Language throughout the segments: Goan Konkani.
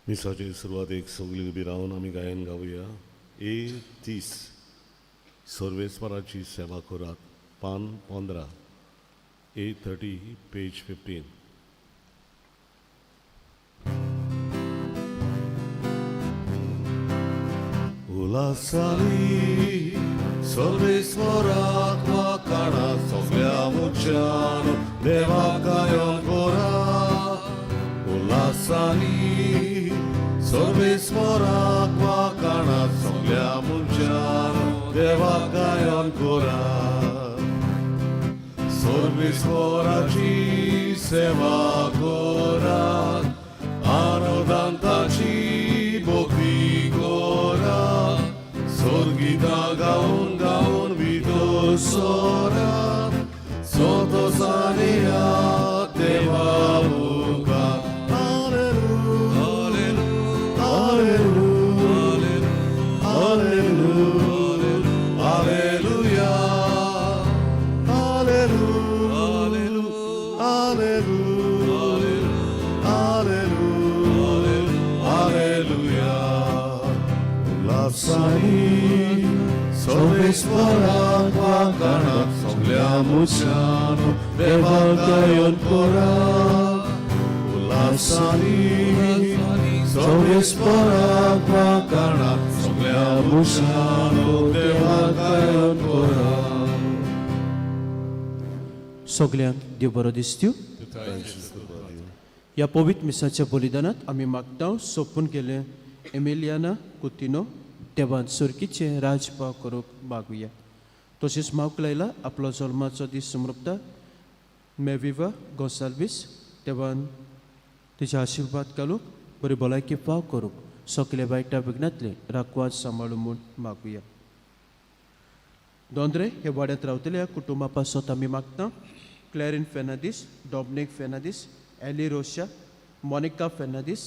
मिसाचे सुरवातेक सगळीं उबी रावन आमी गायन गावया. 30 सर्वेस्पराची सेवा करात, पान 15, A30 page 15. उल्हासांनी सर्वेस्पराक वाखाणा, सगळ्या मनशान देवाक गायन करात. उल्हासांनी सर्वेस्पराक वाखाणा, सगळ्या मनशान देवाक गायन करात. सर्वेस्पराची सेवा करात, आनंदान ताची भक्ती करात. स्वर्गीतां गावन गावन भितर सरात, संतोशान येयात देवा मुखार. हालेलुया, हालेलुया, हालेलुया, हालेलुया, हालेलुया, हालेलुया, हालेलुया. उल्हासांनी सर्वेस्पराक वाखाणा, सगळ्या मनशान देवाक गायन करात. उल्हासांनी सर्वेस्पराक वाखाणा, सगळ्या मनशान देवाक गायन करात. सगल्यांक देव बरो दिसत्यो. ह्या पवित्र मिसाच्या बलिदानात आमी मागता, सोंपून गेले एमिलियाना कुतिनो देवान सुर्कीचें राजपाव करूंक मागुया. तशेंच मावक लायला आपलो जल्माचो दीस समृपता मेविवा गोंसाल्वीस, देवान तिच्या आशिर्वाद घालूंक, बरी भलायकी फाव करूंक, सगळे वायटा विघ्नांतले राखवान सांबाळू म्हूण मागुया. दोंद्रे हे वाड्यांत रावतल्या कुटुंबा पासत आमी मागता, क्लॅरिन फेर्नांदीस, डॉमनीक फेर्नांदीस, एली रोशा, मोनिका फेर्नांदीस,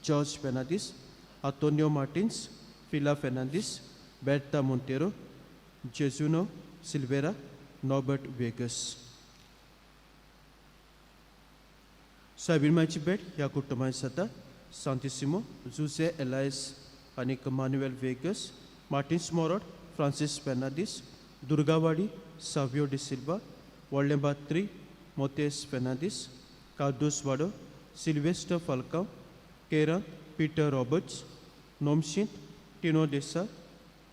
जॉर्ज फेर्नांदीस, आंतोनियो मार्टिन्स, फिला फेर्नांदीस, बेर्ता मोंतेरो, जेजुनो सिल्वेरा, नॉबर्ट वेगस. सायबीन भेट ह्या कुटुंबांत जाता, सांतिसिमो, जुजे एलायस आनीक मानुएल वेगस, मार्टिन्स मोरोड, फ्रांसीस फेर्नांदीस, दुर्गावाडी, सावियो डिसिल्वा, व्हडलें बात्री, मोतेस फेर्नांदीस, कार्दोस वाडो, सिल्वेस्टर फाल्कांव, केरांत पीटर रॉबर्ट्स, नोमशींत टिनो देसा,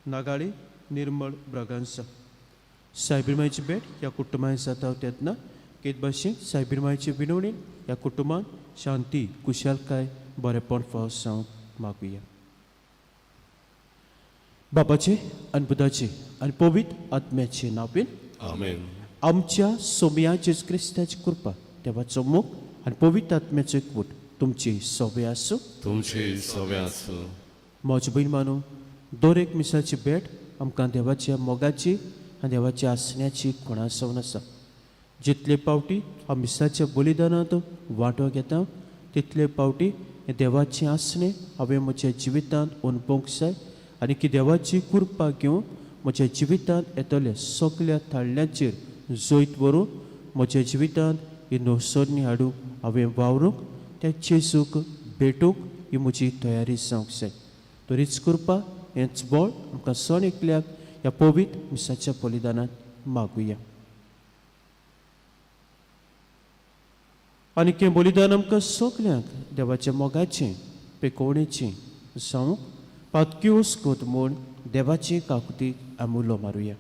नागाळी निर्मळ ब्रागांसा. सायबीन भेट ह्या कुटुंबांत जाता तेन्ना केत भाशेन सायबीन मायची विनवणी ह्या कुटुंबांत शांती, कुशालकाय, बरेपण फाव जावंक मागुया. बाबाचे आनी पुताचे आनी पवित्र आत्म्याचे नांवान. आमेन. आमच्या सोमया जेजू क्रिस्ताची कृपा, देवाचो मोग आनी पवित्र आत्म्याचो एकवट तुमची सोबे आसूं. तुमचे सगळे आसूं. म्हजी भयण मानू, दर एक मिसाची भेट आमकां देवाच्या मोगाची आनी देवाच्या आसण्याची खुणा जावन आसा. जितले पावटी हांव मिसाच्या बलिदानांत वांटो घेता, तितले पावटी हें देवाचें आसणें हांवें म्हज्या जिवितांत अणभवंक जाय आनी की देवाची कृपा घेवन म्हज्या जिवितांत येतले सगल्या थाळ्यांचेर जैत व्हरूं, म्हज्या जिवितांत ही नवसरणी हाडूंक हांवें वावरूंक, त्या जेजूक भेटूंक ही म्हजी तयारी जावंक जाय. तरीच कृपा, हेंच बळ आमकां सण एकल्याक ह्या पवित्र मिसाच्या बलिदानांत मागुया. आनी हें बलिदान आमकां सगल्यांक देवाच्या मोगाचें, पेकोवणेचें जावंक पातक्योस कोत म्हूण देवाचे काकुतीक आमी उलो मारुया.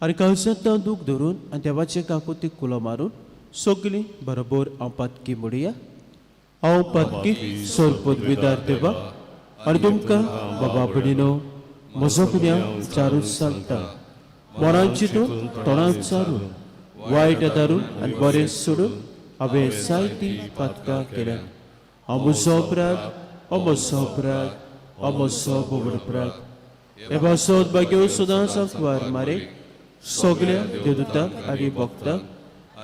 आनी काळजांत दूख धरून आनी देवाचे काकुतीक कुलो मारून सगलीं बरोबर हांव पातकी म्हणुया. हांव पातकी सोर पदवीदार देवा आनी तुमकां बाबा भयणीनो म्हजो गुन्यांव चारूच सांगता. मनान चिंतून, तोंडान चारून, वायट दारून आनी बरें सोडून हांवें जायतीं पातकां केल्यात. हांव म्हजो अपराध, हो म्हजो अपराध, हो म्हजो भोवड अपराध. हे पासत भाग्यो सदांच आंकवार मारे, सगल्या देवदूतांक आनी भक्तांक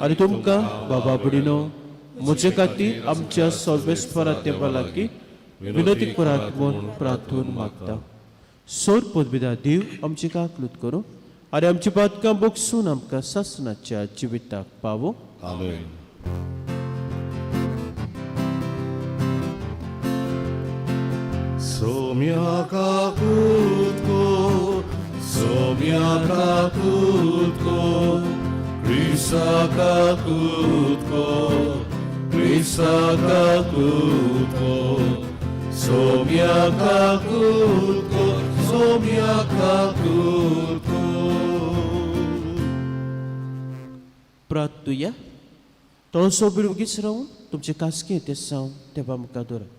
आनी तुमकां बाबा भयणीनो म्हजे खातीर आमच्या सर्वेस्परा देवा लागीं विनोदी करात म्हूण प्रार्थून मागता. सोर पदवीदार देव आमची काकलूत करूं आनी आमची पातकां बोगसून आमकां सासणाच्या जिविताक पावो. आमेन. Somia kakutko, somia kakutko, Krista kakutko, Krista kakutko, somia kakutko, somia kakutko. प्रार्थुया. तळसो बिळगीच रावून तुमचे कासके ते सावन देवा मुखार दवरात.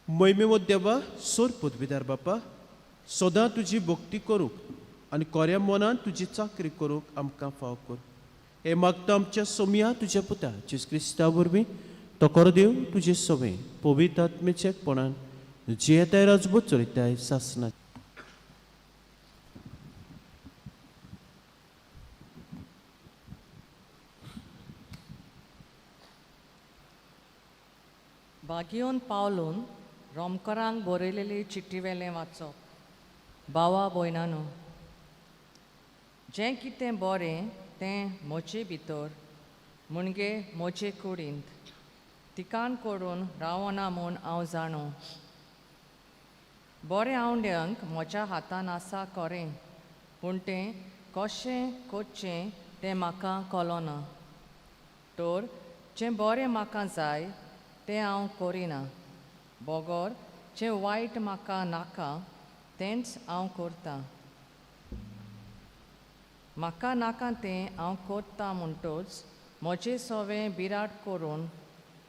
मैमेवत देवा सोर पदवीदार बापा, सदां तुजी भक्ती करूंक आनी कोऱ्या मनान तुजी चाकरी करूंक आमकां फाव कर. हे मागता आमच्या सोमया तुज्या पुता जेजू क्रिस्ता वरवीं. तो कोरो देव तुजे सवे पवित्र आत्मेच्या एकपणान जियेताय राजबूत चलयताय सासना. बागियोन पावलून रोमकरांक बरयलेली चिट्ठी वेलें वाचप. बावा भयणानो, जें कितें बरें तें म्हजे भितर म्हणजे म्हजे कुडींत तिकान करून रावना म्हूण हांव जाणो. बरें आवड्यांक म्हज्या हातान आसा खरें, पूण तें कशें करचें तें म्हाका कळना. तर जें बरें म्हाका जाय तें हांव करिना, बगर जें वायट म्हाका नाका तेंच हांव करतां. म्हाका नाका तें हांव करतां म्हणटच म्हजें सवें बिराड करून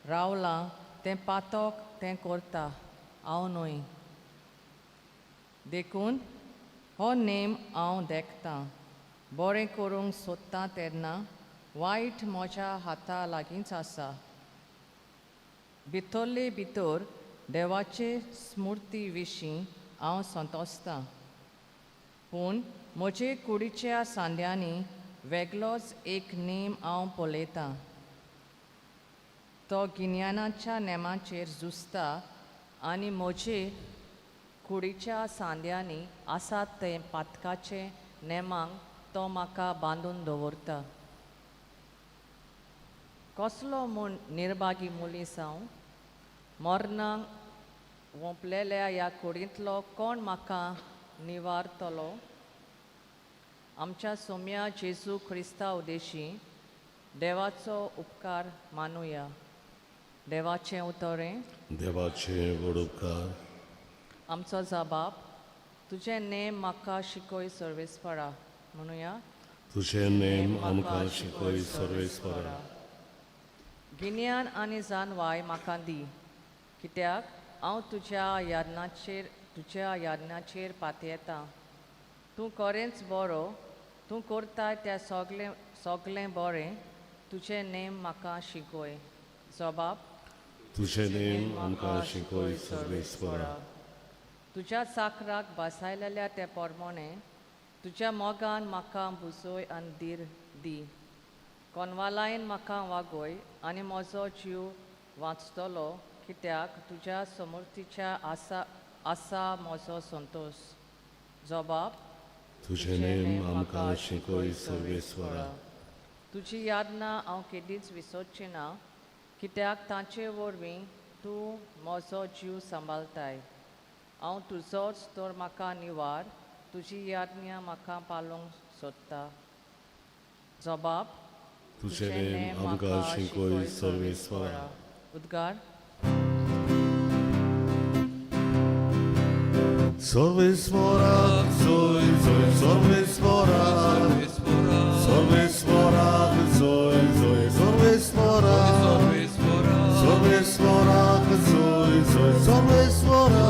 रावलां तें पातक तें करता, हांव न्हय. देखून हो नेम हांव देखतां, बरें करूंक सोदता तेन्ना वायट म्हज्या हाता लागींच आसा. भितरले भितर देवाचे स्मृती विशीं हांव संतोसतां, पूण म्हजे कुडीच्या सांद्यांनी वेगळोच एक नेम हांव पळयतां. तो गिन्यानाच्या नेमाचेर झुजता आनी म्हजे कुडीच्या सांद्यांनी आसात ते पातकाचे नेमांक तो म्हाका बांदून दवरता. कसलो म्हूण निर्भागी मनीस हांव, मरणाक वोंपलेल्या ह्या कुडींतलो कोण म्हाका निवारतलो? आमच्या सोम्या जेजू क्रिस्ता उदेशी देवाचो उपकार मानुया. देवाचें उतरें. देवाचे व्हड उपकार. आमचो जबाब, तुजें नेम म्हाका शिकय सर्वेस्परा. म्हणुया. तुजें नेम आमकां शिकय सर्वेस्परा. गिन्यान आनी जानवाय म्हाका दी, कित्याक हांव तुज्या यादनाचेर पातयेतां. तूं खरेंच बरो, तूं करताय त्या सगलें सगलें बरें. तुजें नेम म्हाका शिकय. जबाब. तुजें नेम आमकां शिकय सर्वेस्परा. तुज्या साकराक बसायलेल्या ते पोरमोणे तुज्या मोगान म्हाका बुजय आनी धीर दी. कोनवालायन म्हाका वागय आनी म्हजो जीव वाचतलो, कित्याक तुज्या समर्थीच्या आसा आसा म्हजो संतोश. जबाब. तुजें नेम आमकां शिकय सर्वेस्परा. तुजी यादना हांव केदींच विसरची ना, कित्याक तांचे वरवीं तूं म्हजो जीव सांबाळताय. हांव तुजोच तर म्हाका निवार, तुजी यादन्या म्हाका पालोवंक सोदता. जबाब. तुजें नेम आमकां शिकय सर्वेस्परा. उद्गार. सर्वेस्परा जोय जोय सर्वेस्परा, सर्वेस्परा जोय जोय सर्वेस्परा, सर्वेस्परा जोय जोय सर्वेस्परा,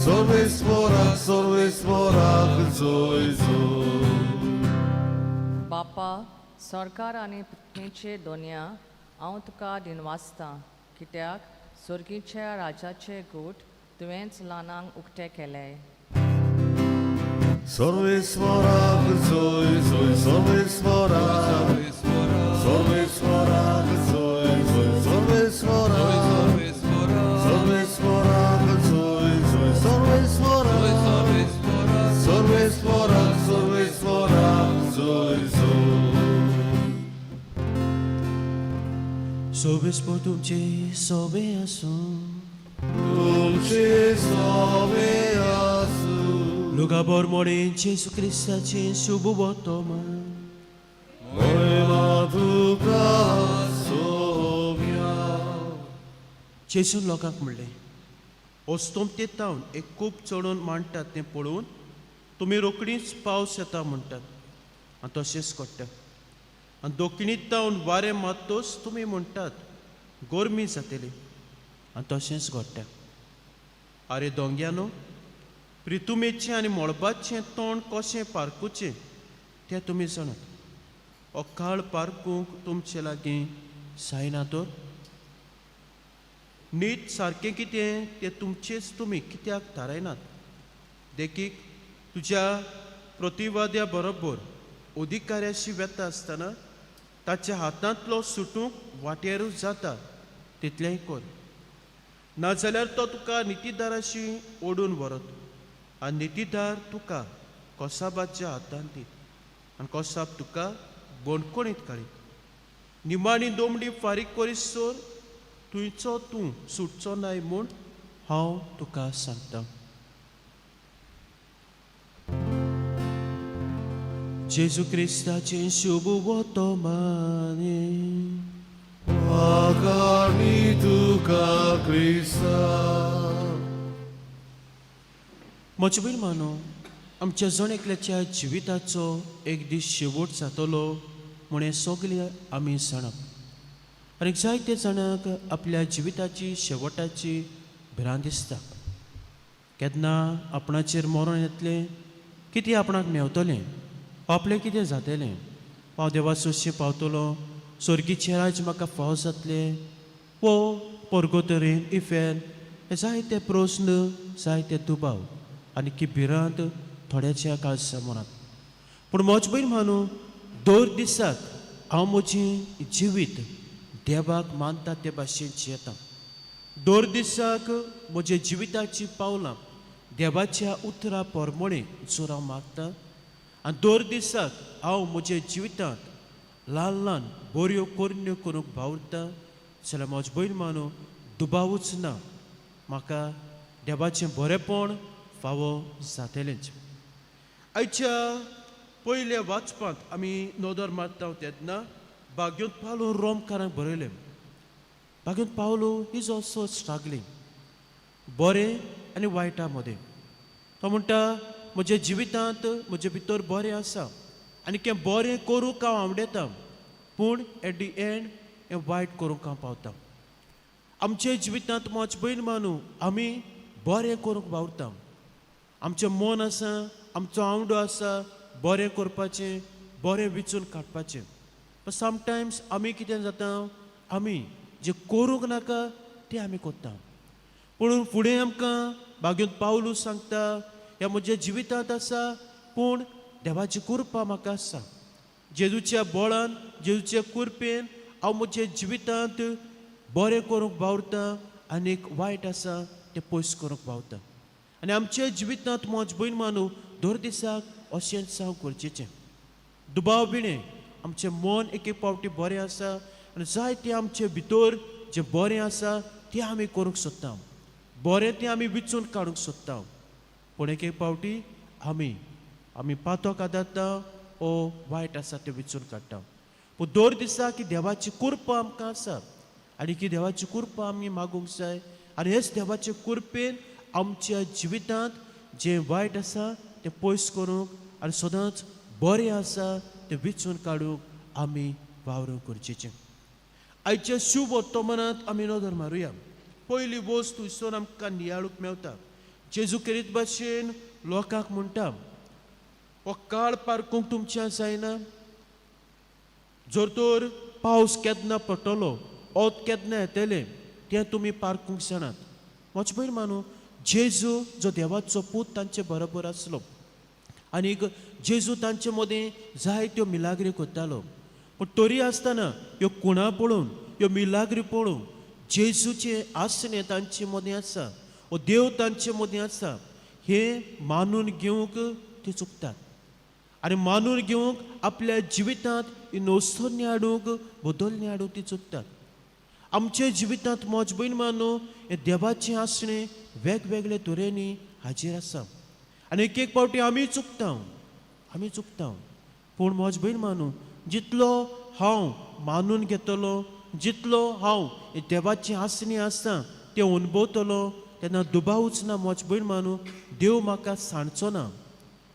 सर्वेस्परा सर्वेस्परा जोय जोय. बापा सरकार आनी पृथ्वीचे दोनया हांव तुका दिनवासतां, कित्याक सर्गीच्या राजाचे गूट तुवेंच ल्हानांक उक्ते केले. सर्वेस्परा जोय जोय सर्वेस्परा, सर्वेस्परा जोय जोय सर्वेस्परा, जोय. सोबेस्पो तुमचे सोबे आसूं. तुमचे सोवे आसूं. लुगा बोरमोडे जेजू क्रिस्ताचें शुभ वर्तमान. मोयमा तुका सोम्या. जेजून लोकांक म्हणलें, ओस्तोमते तावन एक कूप चडोवन मांडटात तें पळोवन तुमी रोखडीच पावस येता म्हणटात आनी तशेंच घडटा. आनी दक्षिणीत तावन वारें मात्तोच तुमी म्हणटात गरमी जातली आनी तशेंच घडटा. आरे दोंग्यानो, प्रितुमेचें आनी मळबाचें तोंड कशें पारकुचें तें तुमी जाणात. हो काळ पारकूंक तुमचे लागीं जायना तर? नीत सारकें कितें तें तुमचेच तुमी कित्याक थारायनात? देखीक, तुज्या प्रतिवाद्या बरोबर अधिकाऱ्याशी वेता आसतना ताच्या हातांतलो सुटूंक वाटेरूच जाता तितलेंय कर, नाजाल्यार तो तुका नितीदाराशी ओडून व्हरत आनी नितीदार तुका कोसाबाच्या हातांत दीत आनी कोसाब तुका बणकोणीत काडीत. निमाणी दोमडी फारीक करीसर तुंयचो तूं सुटचो नाय म्हूण हांव तुका सांगता. जेजू क्रिस्ताचें शुभ वर्तमान. आकारणी तुका क्रिस्ता. म्हजे भयण मानो, आमच्या जण एकल्याच्या जिविताचो एक दीस शेवट जातलो म्हूण हें सगळें आमी जाणात. आनी जायते जाणांक आपल्या जिविताची शेवटाची भिरांत दिसता. केन्ना आपणाचेर मरण येतलें, कितें आपणाक मेवतलें, आपलें कितें जातलें, हांव देवा सोशें पावतलो, स्वर्गीचें राज्य म्हाका फावो जातलें वो परगोतरेन इफेर्न, हे जायते प्रस्न, जायते दुबाव आनी की भिरांत थोड्याच्या काळजा मनांत. पूण म्हज भयण मानू, दर दिसाक हांव म्हजें जिवीत देवाक मानता ते भाशेन जियेता. दर दिसाक म्हज्या जिविताचीं पावलां देवाच्या उतरा प्रमाणे जर हांव मागता आनी दर दिसाक हांव म्हज्या जिवितांत ल्हान ल्हान बऱ्यो करण्यो करूंक वावुरता जाल्यार म्हज भयण मानू, दुबावूच ना म्हाका देवाचें बरेंपण फावो जातलेंच. आयच्या पयल्या वाचपांत आमी नदर मारता तेन्ना भाग्योत पावलो रोमकारांक बरयलें. भाग्योत पावलो is also struggling बरें आनी वायटा मदें. तो म्हणटा, म्हज्या जिवितांत म्हजे भितर बरें आसा आनी तें बरें करूंक हांव आवडेता, पूण एट the and हें वायट करूंक हांव पावता. आमच्या जिवितांत म्हज भयण मानू, आमी बरें करूंक वावुरता. आमचें मन आसा, आमचो आवडो आसा बरें करपाचें, बरें विचून काडपाचें. बट समटायम्स आमी कितें जाता, आमी जें करूंक नाका तें आमी करता. पूण फुडें आमकां भाग्योत पावलू सांगता, ह्या म्हज्या जिवितांत आसा पूण देवाची कृपा म्हाका आसा. जेजूच्या बळान, जेजूच्या कृपेन हांव म्हज्या जिवितांत बरें करूंक वावुरता आनी एक वायट आसा तें पयस करूंक वावुरता. आनी आमच्या जिवितांत म्हज भयण मानू, दर दिसाक अशेंच जावं गरजेचें. दुबाव बिणें आमचें मन एक एक फावटी बरें आसा आनी जायतें आमचे भितर जें बरें आसा तें आमी करूंक सोदता, बरें तें आमी विचून काडूंक सोदता. पूण एक एक फावटी आमी पातक आदारता ओ वायट आसा तें विचून काडटा. पूण दर दिसा की देवाची कृपा आमकां आसा आनी की देवाची कृपा आमी मागूंक जाय आनी हेच देवाचे कृपेन आमच्या जिवितांत जें वायट आसा तें पयस करूंक आनी सदांच बरें आसा तें विचून काडूंक आमी वावरूंक गरजेचें. आयच्या शुभ वर्तमानांत आमी नदर मारुया. पयली वस्त थंयसर आमकां नियाळूंक मेवता. जेजू क्रिस्त भाशेन लोकांक म्हणटा, हो काळ पारकूंक तुमच्या जायना. जर तर पावस केन्ना पडटलो, ओत केन्ना येतलें तें तुमी पारकूंक जाणात. म्हजे भयण मानू, जेजू जो देवाचो पूत तांचे बरोबर आसलो आनीक जेजू तांचे मदीं जायत्यो मिलाग्री करतालो, पूण तरी आसतना ह्यो कुणा पळोवन, ह्यो मिलाग्री पळोवन जेजूचें आसणें तांचे मदीं आसा, हो देव तांचे मदीं आसा हें मानून घेवंक ते चुकतात. आनी मानून घेवंक आपल्या जिवितांत नोस्तोरणी हाडूंक बदलणी हाडूंक ती चुकतात. आमच्या जिवितांत म्हज भयण मानू हें देवाचें आसणें वेगवेगळे तरेनी हाजीर आसा आनी एक एक फावटी आमी चुकता, आमी चुकता. पूण म्हज भयण मानू जितलो हांव मानून घेतलो, जितलो हांव देवाचें आसणें आसा तें अणभवतलो तेन्ना दुबावूच ना म्हज भयण मानू देव म्हाका सांडचो ना.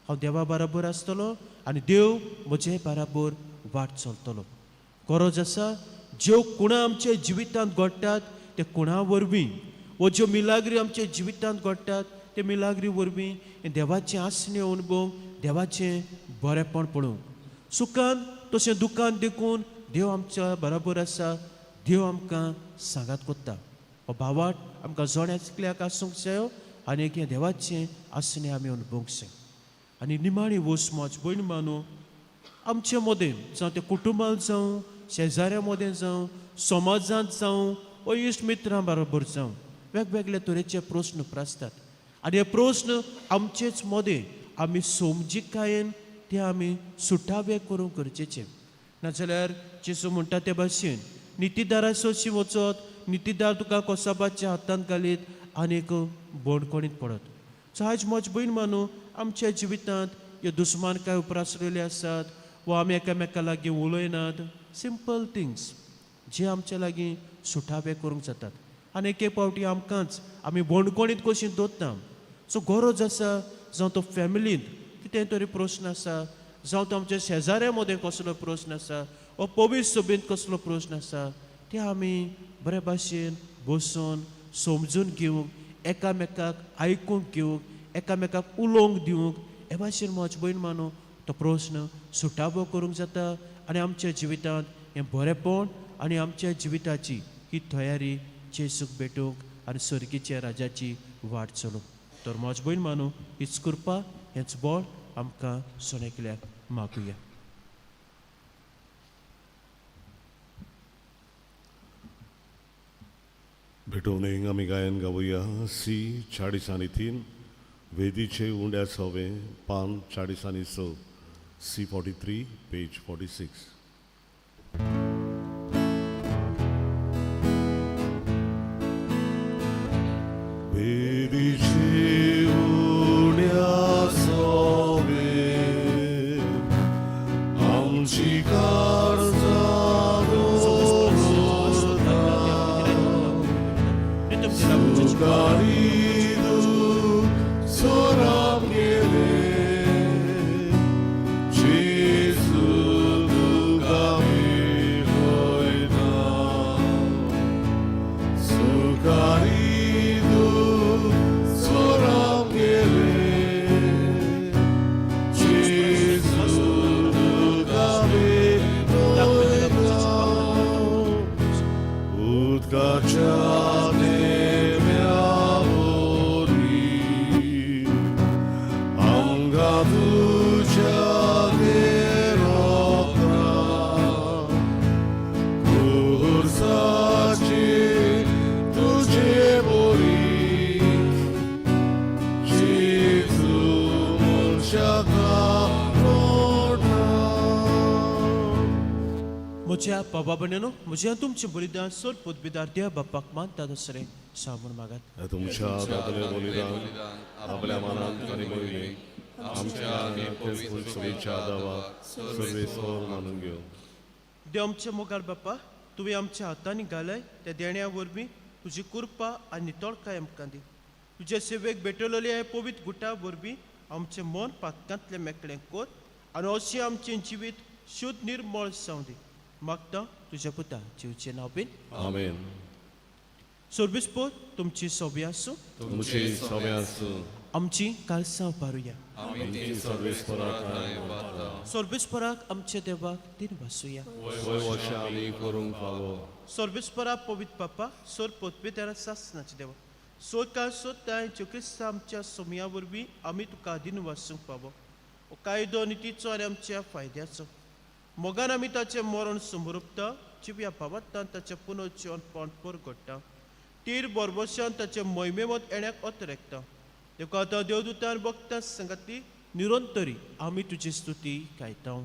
हांव देवा बराबर आसतलो आनी देव म्हजे बराबर वाट चलतलो. गरज आसा ज्यो कुणां आमच्या जिवितांत घडटात ते कुणा वरवीं वो ज्यो मिलाग्री आमच्या जिवितांत घडटात ते मिलाग्री वरवीं हें देवाचें आसणें अणभव, देवाचें बरेपण पळोवंक, सुखान तशें दुखान देखून देव आमच्या बराबर आसा, देव आमकां सांगात कोत्ता. हो भावाट आमकां जोण्या आसूंक जायो आनी एक हें देवाचें आसणें आमी अणभवंक जाय. आनी निमाणी वस म्हज भयण मानू आमचे मदें जावं ते कुटुंबांत जावं, शेजाऱ्या मदें जावं, समाजांत जावं वो इश्ट मित्रां बरोबर जावं, वेगवेगळे तरेचे प्रस्न उप्रासतात आनी हे प्रस्न आमचेच मदें आमी समजिकायेन ते आमी सुटावे करूंक गरजेचे. नाजाल्यार जेजू म्हणटा ते भाशेन नितीदारा सोशी वचत, नितीदार तुका कोसाबाच्या हातांत घालीत आनी एक बणकोणीत पडत. सो आयज म्हज भयण मानू आमच्या जिवितांत ह्यो दुस्मान काय उप्रासलेले आसात वा आमी एकामेका लागीं उलयनात, सिंपल थिंग्स जे आमच्या लागीं सुटावे करूंक जातात आनी एक एक फावटी आमकांच आमी बणकोणीत कशी दवरता. सो गरज आसा जावं तो फॅमिलींत कितें तरी प्रस्न आसा, जावं तो आमच्या शेजाऱ्या मदें कसलो प्रस्न आसा वा पवित्र सभेंत कसलो प्रस्न आसा, ते आमी बरे भाशेन बसून समजून घेवंक, एकामेकाक आयकूंक घेवंक, एकामेकाक उलोवंक दिवंक, हे भाशेन म्हज भयण मानू तो प्रस्न सुटावो करूंक जाता आनी आमच्या जिवितांत हें बरेपण आनी आमच्या जिविताची ही तयारी जेजूक भेटूंक आनी सर्गीच्या राजाची वाट चलूंक. तर म्हज भयण मानू हीच कृपा, हेंच बळ आमकां सणेकल्याक मागुया. भेटवणेक आमी गायन गावया सी 43 वेदीचे उंड्या सवे पान 46, सी 43 पेज 46. वेदीचे उंड्या सवे आमची म्हज्या बाबा भयणीनो, म्हज्या तुमचें बलिदान सोड पदवीदार देव बापाक मानता दुसरें सामून मागात. तुमच्या दादले बलिदान आपल्या मनांत आनी मोहिमे आमच्या सभेच्या दावा सर्वेस्वर मानून घेवं. देव आमच्या मोगाळ बापा, तुवें आमच्या हातांनी घालय त्या देण्या वरवीं तुजी कृपा आनी नितळकाय आमकां दी. तुजे सेवेक भेटवलेले हे पवित्र गुटा वरवीं आमचें मन पातकांतलें मेकळें कर आनी अशें आमचें जिवीत शुद्ध निर्मळ जावं दी. मागता तुज्या पुता जिवचें नांव बीन. आमेन. सर्वीस पोत तुमची सोबी आसूं, तुमची सगळें आसूं. आमची कालसांव पारुया. आमची सर्वेस्पराक सर्वेस्पराक आमच्या देवाक दिन वासुया. वय वर्षां आमी करूंक फावो. सर्वेस्परा पवित्र बापा, सोर पोतवेदारा सासनाचे देवा, सोद सोदताय ज्यो क्रिस्ता आमच्या सोमया वरवीं आमी तुका दिन वासूंक पावो. हो कायदो नितीचो आनी आमच्या फायद्याचो मोगान आमी ताचें मरण समरुपता, जिव्या भावांत ताचें पुनर्जीवन पण परगडटा, तीर बरबशान ताचे मोहिमेमत येण्याक अतरेकता. देखून आतां देवदूतान भक्तां सांगाती निरंतरी आमी तुजी स्तुती गायता.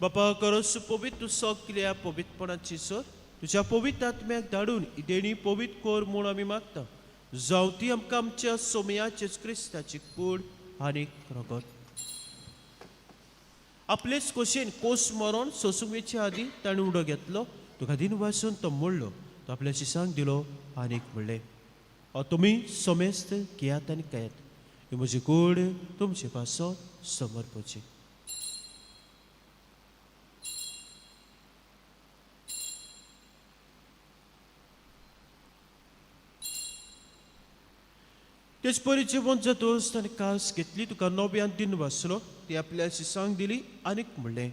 बापा करोस पवित्र सगल्या पवित्रपणाची सर तुज्या पवित्र आत्म्याक धाडून देणी पवित्र कर म्हूण आमी मागता. जावं ती आमकां आमच्या सोमयाचेच क्रिस्ताची कूड आनी रगत. आपलेच खोशेन कोस मरोन सोसूंक वेचे आदीं ताणें उडो घेतलो, तुका दिन वासून तो मोडलो, तो आपल्या शिसांक दिलो आनीक म्हणलें, तुमी समेस्त घेयात आनी खायात, ही म्हजी कूड तुमचे पासत समर्पची. तेच परी जेवण जातोच ताणें कास घेतली, तुका नव्यान दिन वाचलो, ती आपल्या शिसांक दिली आनीक म्हणलें,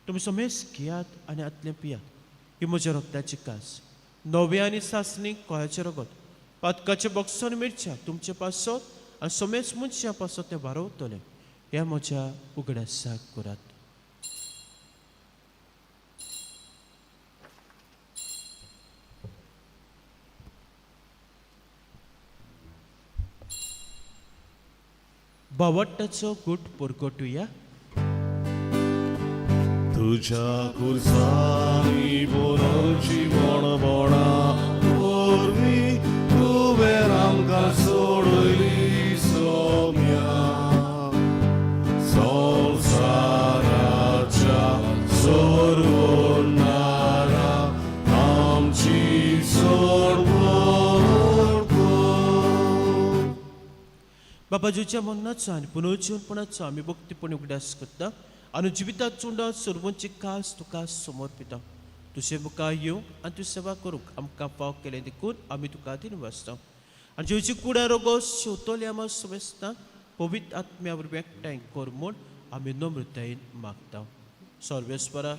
तुमी समेस्त घेयात आनी आतलें पियात, ही म्हज्या रक्ताची कास, नव्या आनी सासणी कोळ्याचें रगत, पातकाचें बॉक्सान मिरच्या तुमचे पासत आनी समेस्त मनशां पासत तें वारवतलें. ह्या म्हज्या उगडासाक करात. बावट्टाचो गुट परगटुया. तुझ्या खुर्सांनी बोरोची बोणबोणा वरवीं तुवें आमकां सोडयली सोम्या, संवसाराच्या सोडवणारा आमची सोडवण कर. बाबाजूच्या मरणाचो आनी पुनर्जीवनपणाचो आमी भक्तीपणी उगडास करता आनी जिवितात चुंडा सर्वांची कास तुका समर्पिता. तुजे मुखार येवंक आनी तुजी सेवा करूंक आमकां फाव केलें देखून आमी तुका दिन वाचता. आनी जेवची कुडा रोगो शेवतले आमा समेस्ता पवित्र आत्म्या वरवीं एकठांय कर म्हूण आमी नम्रतायेन मागता. सर्वेस्परा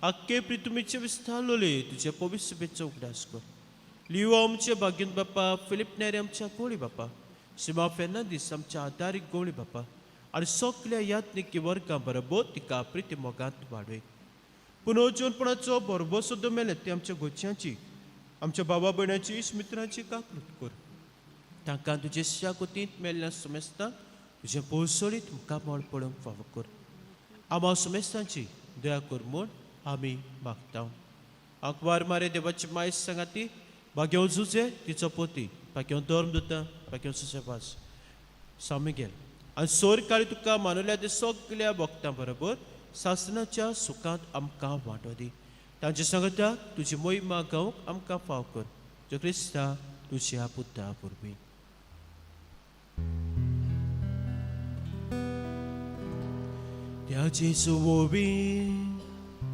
आख्खे प्रितुमीचे विस्तारलोले तुजे पवित्र सभेचो उगडास कर. लियो आमचे भाग्यन बापा, फिलीप नेरी आमच्या गोळी बापा, सिमा फेर्नांदीस आमच्या आदारीक गोळी बापा आनी सगल्या यात्निकी वर्गां बरोबर तिका प्रिती मोगांत वाडय. पुनर्जीवनपणाचो बरोबर सुद्दां मेले ते आमच्या गोच्याची, आमच्या बाबा भयणाची, मित्रांची काकृत कर. तांकां तुजे शाकुतींत मेल्ल्या समेस्तांक तुजें पोसोळीत मुखामळ पळोवंक फावो कर. आमा समेस्तांची दया कर म्हूण आमी मागता. आंकवार मारे देवाची मायस सांगाती भाग्यो जुजे तिचो पोती, भाग्यो धर्म दुता, भाग्यो सुसेवास सामिगेल आनी सोर काळी तुका मानवल्या ते सगल्या भक्तां बरोबर सासनाच्या सुखांत आमकां वांटो दी. तांचे सांगता तुजी मोहिमा गावंक आमकां फाव कर. जो क्रिस्ता तुज्या पुता वरवीं. त्या जेजू वोवी,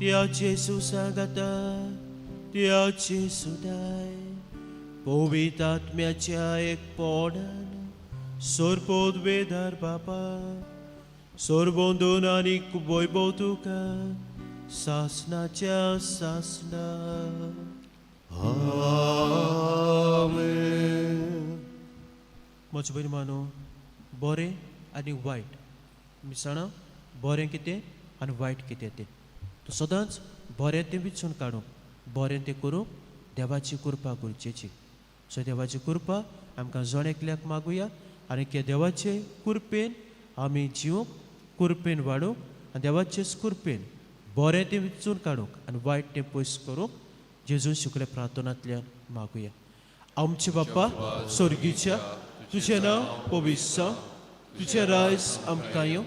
त्या जेजू सांगाता, त्या जेजू दाय पवित्र आत्म्याच्या एकपणान सोरपोद वेदार बापा सोरबोंदून आनी वैभव तुका सासनाच्या सासना. आमेन. म्हजे भयणी मानो, बरें आनी वायट आमी जाणा, बरें कितें आनी वायट कितें तें. तूं सदांच बरें तें विचून काडूंक, बरें तें करूंक देवाची कृपा गरजेची. सो देवाची कृपा आमकां जण एकल्याक मागुया आनी त्या देवाचे कृपेन आमी जिवंक, कृपेन वाडूंक आनी देवाचे कृपेन बरें तें विचून काडूंक आनी वायट तें पयस करूंक जेजून शुक्ल्या प्रार्थनांतल्यान मागुया. आमचे बापा स्वर्गीच्या, तुजें नांव पवित्र जावं, तुजें रायज आमकां येवं,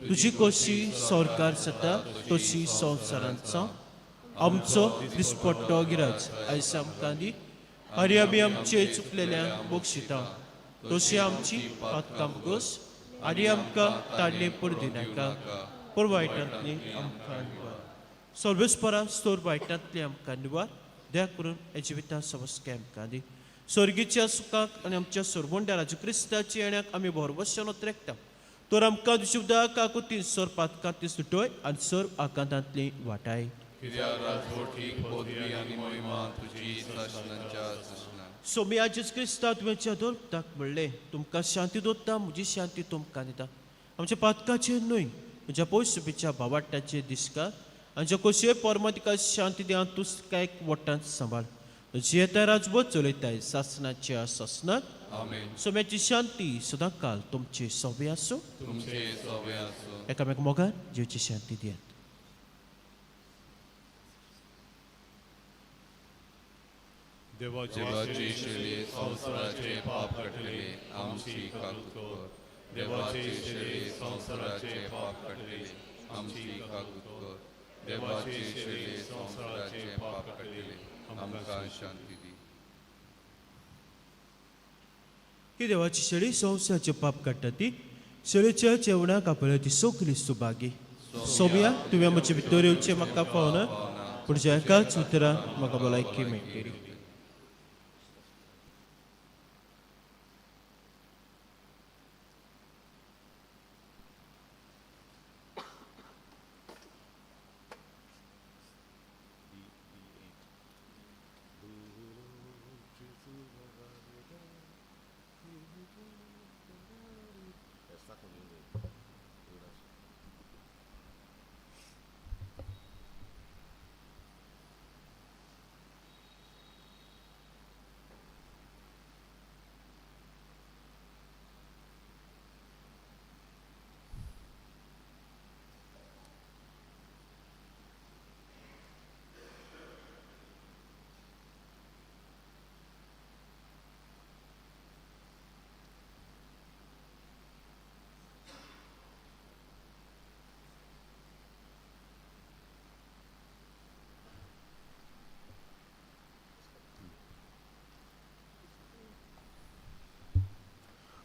तुजी कशी सरकार जाता तशी संवसारांत जावं. आमचो दिसपट्टो गिराज आयज आमकां दी आनी आमी आमचे चुकलेल्यांक बक्षिता तशी आमची पातकां गोस आनी आमकां ताडणे पडदिनाका पूण वायटांतली आमकां निवार. सर्वेस्परा स्तोर वायटांतली आमकां निवार, दया करून हे जिविता समस्के आमकां दी. स्वर्गीच्या सुखाक आनी आमच्या सोरबोंड्या राजू क्रिस्ताची येण्याक आमी भरवशान ओतरेकता. तर आमकां तुज्या उदक काकुतीन सर पातकांतली सुटोय आनी सर आकांतांतली वाटाय. कित्याक राजवटीक पदवी आनी महिमा तुजी सासणाच्या सासणाक. सोम्या जेजू क्रिस्ता तुवें दोरताक म्हणलें, तुमकां शांती दोत्ता, म्हजी शांती तुमकां दिता. आमच्या पातकाचेर न्हय म्हज्या पयसुपीच्या भावाट्याचेर दिसका आनी ज्या कशे परमातिका शांती दिया तूं काय वट्टांत सांबाळ. जियेता राजबोध चलयताय सासणाच्या सासणाक. आमेन. सोम्याची शांती सदां काल तुमचे सोबे आसूं. तुमचे सोबे आसूं. एकामेक मोगान जिवची शांती दियात. देवाची शेळी संवसाराचे पाप काडटली आमची काकूत कर. देवाची शेळी संवसाराचे पाप काडटली आमची काकूत कर. देवाची शेळी संवसाराचे पाप काडटली आमकां शांती दी. ही देवाची शेळी संवसाराचे पाप काडटा ती शेळीच्या जेवणाक आपल्या ती सगली सुभागी. सोबिया तुवें म्हजे भितर येवचें म्हाका पावना, पूण ज्या एकाच उतरान म्हाका भलायकी मेळटली.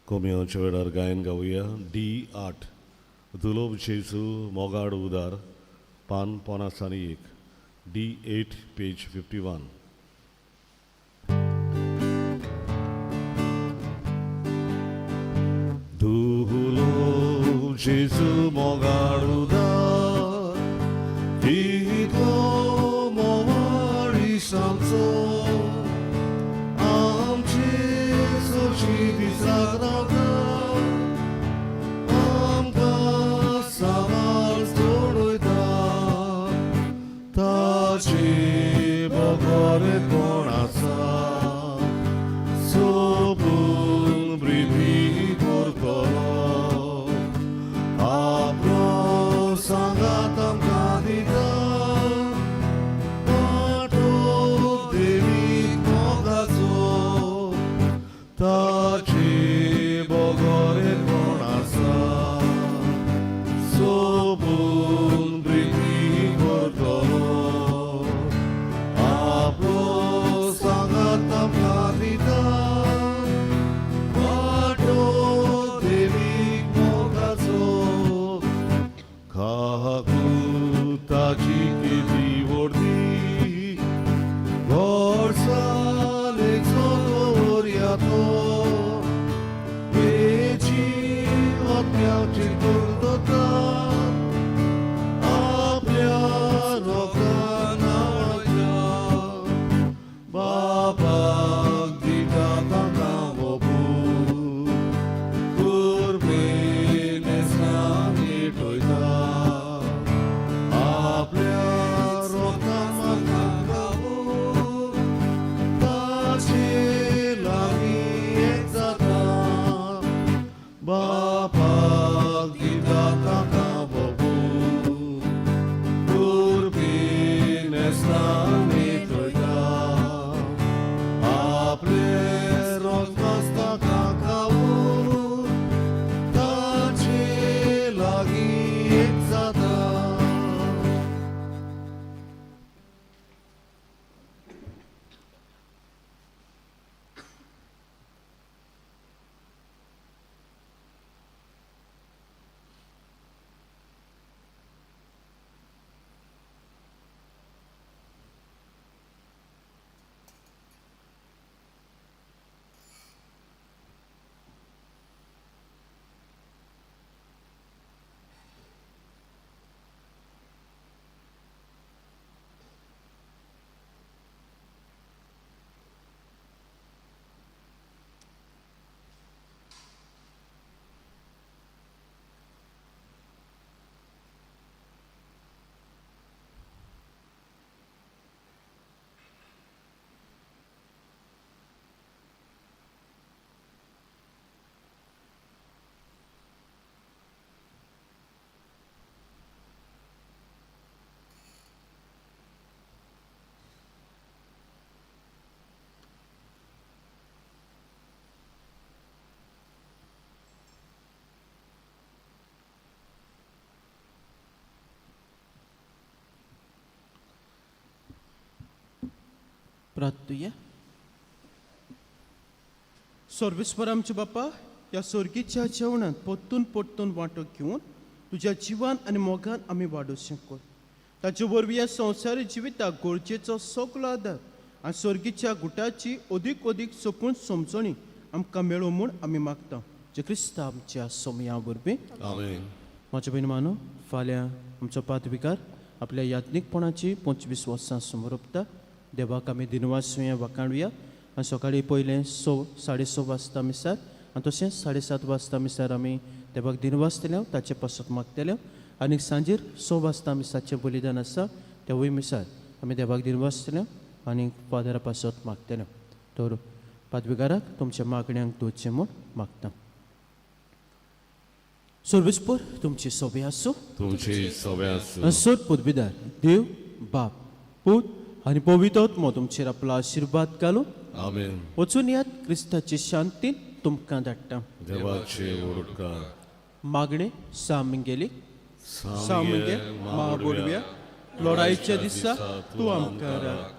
कोमियांच्या वेळार गायन गावया डी 8 दुलोब जेजू मोगाड उदार, पान 51, डी 8 पेज 51. दुलोब जेजू मोगाड उदार, तितलो मोवारी सांचो, आमचे सोची दिसाक रावता, आमकां सांबाळ सोडयता, ताचे बगर कोण आसा, सोपून प्रिती करतलो, आपलो प्रार्थुया. सर्वेस्पर आमच्या बापा, ह्या सर्गीच्या जेवणांत परतून परतून वांटो घेवन तुज्या जिवान आनी मोगान आमी वाडोवचें कर. ताचे वरवीं ह्या संवसारी जिविताक गरजेचो सगलो आदार आनी सर्गीच्या गुटाची अदीक अदीक सोपून समजणी आमकां मेळूं म्हूण आमी मागता, जे क्रिस्ता आमच्या सोमया वरवीं. आमेन. म्हज्या भयण मानो, फाल्यां आमचो पादविकार आपल्या याज्ञीकपणाची 25 वर्सां समरोपता. देवाक आमी दिनवासुया, वाखाणुया आनी सकाळीं पयलें स 6:30 वाजता मिसार आनी तशेंच 7:30 वाजता मिसार आमी देवाक दिनवासतले, ताचे पासत मागतले. आनी सांजेर 6 वाजता मिसाचें बलिदान आसा, तेवूय मिसार आमी देवाक दिनवासतले आनी फादरा पासत मागतले. तर पादविकाराक तुमच्या मागण्यांक दवरचें म्हूण मागता. सर्वेस्पर तुमची सोबी आसूं. तुमची सवे आसूं. सत पदवीदार देव बाप, पूत आनी पवित्र आत्मो तुमचेर आपलो आशिर्वाद घालूं. आमेन. वचून यात. क्रिस्ताची शांती तुमकां धाडटा. देवाचे उपकार. मागणें. सामगेली सामगे महाबोडव्या, लढाईच्या दिसा तूं आमकां राख.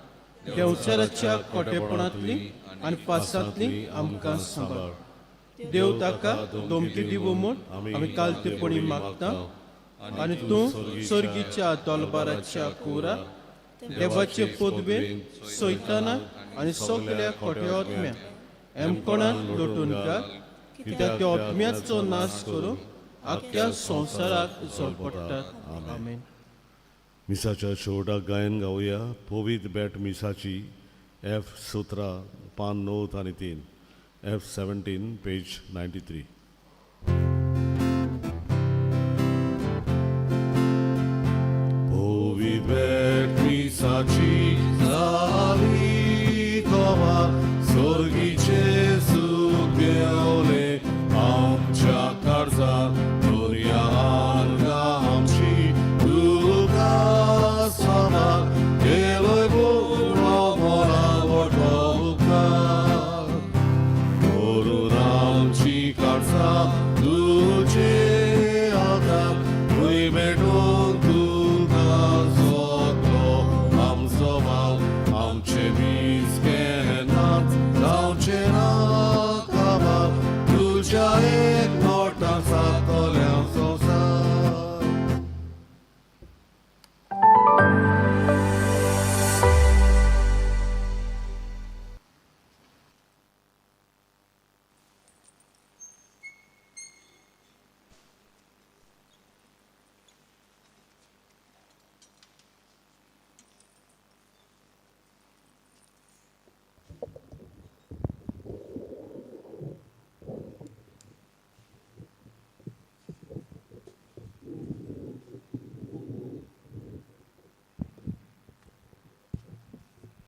देंवचाराच्या कोटेपणांतली आनी फासांतली आमकां सांबाळ. देव ताका धमकी दिवं म्हूण आमी कालतेपणी मागता आनी तूं सर्गीच्या दोलबाराच्या कुरा देवाचे पदवेन सैताना आनी सगल्या खोट्या आत्म्या एमकोणाक लोटून घाल, कित्याक त्या आत्म्याचो नाश करून आख्ख्या संवसाराक झोडपडटात. आमेन. मिसाच्या शेवटाक गायन गावया पवित्र बेट मिसाची, एफ 17, पान 93, एफ 17, पेज 93.